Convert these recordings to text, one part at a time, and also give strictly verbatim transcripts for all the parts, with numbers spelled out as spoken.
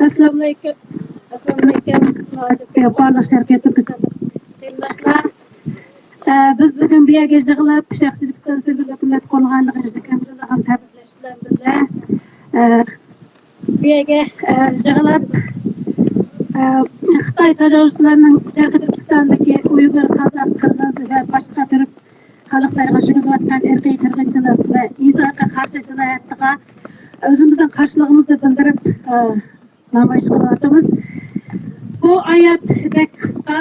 ئەسسالامۇئەلەيكۇم. ئەسسالامۇئەلەيكۇم. بارلىق شەرقىي تۈركىستان قېرىنداشلار. ئە، بىز بۈگۈن بۇ يەرگە يىغىلىپ، شەرقىي تۈركىستان سۈرگۈن ھۆكۈمەت قۇرۇلغانلىقىنى يىگىرمە يىللىق تەبرىكلەش بىلەن بىللە، ئە، بۇ يەرگە، ئە، يىغىلىپ، ئە، خىتاي تاجاۋۇزچىلارنىڭ شەرقىي تۈركىستاندىكى ئۇيغۇر، قازاق، قىرغىز ۋە باشقا تۈرك خەلقلەرگە يۈرگۈزۈۋاتقان ئىرقىي قىرغىنچىلىق ۋە ئىنسانىيەتكە قارشى جىنايەتلىرىگە ئۆزىمىزنىڭ قارشىلىقىمىزنى بىلدۈرۈپ، ئە، نامايىش قىلىۋاتىمىز. بۇ ھايات بەك قىسقا،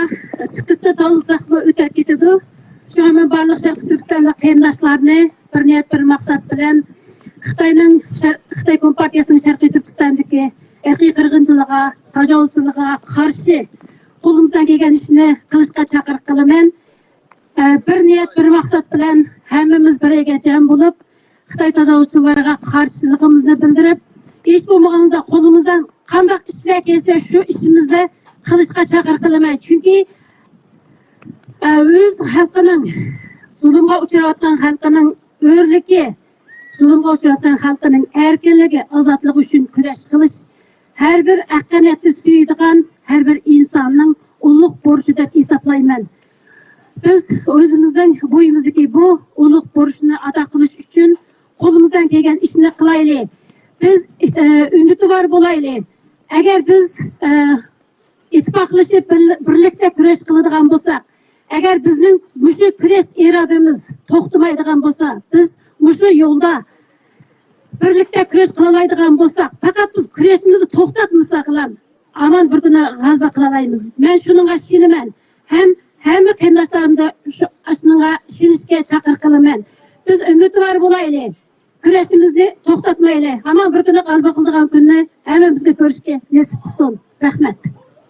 سۈكۈتتە تاۋلىساقمۇ ئۆتۈپ كېتىدۇ. شۇڭا مەن بارلىق شەرقىي تۈركىستانلىق قېرىنداشلارنى بىر نىيەت، بىر مەقسەت بىلەن خىتاينىڭ شەر-، خىتاي كومپارتىيەسىنىڭ شەرقىي تۈركىستاندىكى ئىرقىي قىرغىنچىلىقىغا، تاجاۋۇزچىلىقىغا قارشى قولىمىزدىن كەلگەن ئىشنى قىلىشقا چاقىرىق قىلىمەن. ئە، بىر نىيەت، بىر مەقسەت بىلەن ھەممىمىز بىر يەرگە جەم بولۇپ، خىتاي تاجاۋۇزچىلىرىغا قارشىلىقىمىزنى بىلدۈرۈپ، ھېچ بولمىغاندا قولىمىزدىن قانداق ئىشلار كەلسە، شۇ ئىشىمىزنى قىلىشقا چاقىرىق قىلىمەن. چۈنكى، ئە، ئۆز خەلقىنىڭ، زۇلۇمغا ئۇچراۋاتقان خەلقىنىڭ ئۆرلۈكى، زۇلۇمغا ئۇچراۋاتقان خەلقىنىڭ ئەركىنلىكى، ئازادلىقى ئۈچۈن كۈرەش قىلىش ھەر بىر ھەققانىيەتنى سۆيىدىغان ھەر بىر ئىنساننىڭ ئۇلۇغ بۇرچى دەپ ھېسابلايمەن. بىز ئۆزىمىزنىڭ بوينىمىزدىكى بۇ ئۇلۇغ بۇرچنى ئادا قىلىش ئۈچۈن قولىمىزدىن كەلگەن ئىشنى قىلايلى. بىز، ئە، ئۈمىدۋار بولايلى. ئەگەر بىز، ئە، ئىتتىپاقلىشىپ بىر-، بىرلىكتە كۈرەش قىلىدىغان بولساق، ئەگەر بىزنىڭ مۇشۇ كۈرەش ئىرادىمىز توختىمايدىغان بولسا، بىز مۇشۇ يولدا بىرلىكتە كۈرەش قىلالايدىغان بولساق، پەقەت بىز كۈرەشىمىزنى توختاتمىساقلا، ھامان بىر كۈنى غەلىبە قىلالايمىز. مەن شۇنىڭغا ئىشىنىمەن. ھەم ھەممە قېرىنداشلارىمدا شۇ، شۇنىڭغا ئىشىنىشكە چاقىرىق قىلىمەن. بىز ئۈمىدۋار بولايلى. كۈرەشىمىزنى توختاتمايلى. ھامان بىر كۈنى غەلىبە قىلىدىغان كۈننى ھەممىمىزگە كۆرۈشكە نېسىپ قىلسۇن. رەھمەت.